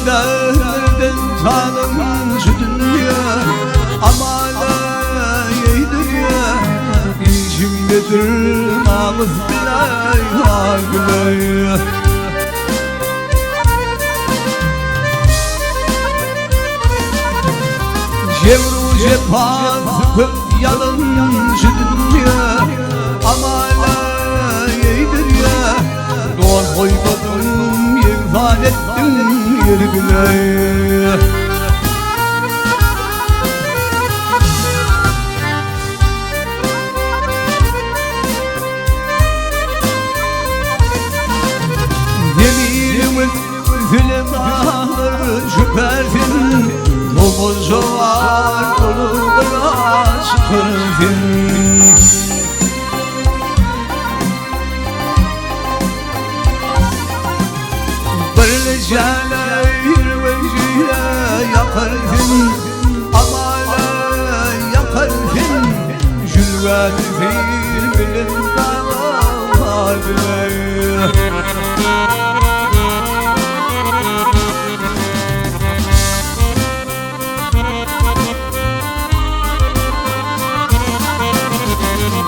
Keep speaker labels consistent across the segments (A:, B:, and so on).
A: Demirden tanım şu dünya Amana ey dünya İçimdedir namız bilay gülay Cevru cefası köp yalıncı dünya Amana ey dünya Dost koymadım ihsan ettim yer bile. Yeminimiz zulüm ağır şüphersin Domuz var dolu aşkırsın. Bir veciye yakarsın Amana yakarsın. Jülvet fil bilin dağlar bile.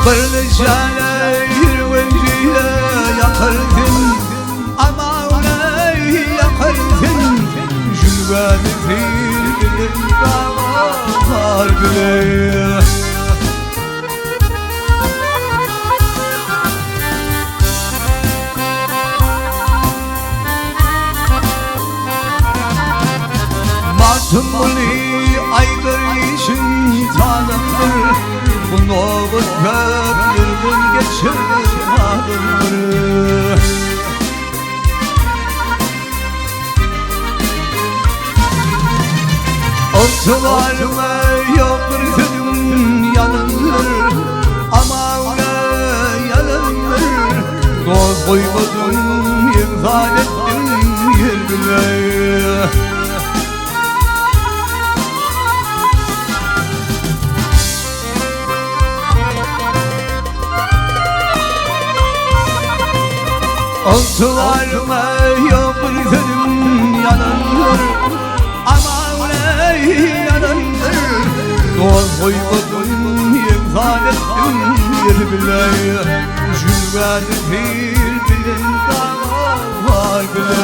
A: Bir veciye yakarsın Amana yakarsın. Jülvet fil bilin dağlar bile. Matımlı aydır işin tanımdır. Bu novut köprünün geçer adımdır. Altı var mı yoktur sözüm yanındır. Ama yanındır. Dost koymadım ihsan ettim yer bile. Altı var mı yoktur sözüm yanındır. Ama yanındır. Dost koymadım ihsan ettim yer bile. Jülvet fil bilin dağlar bile.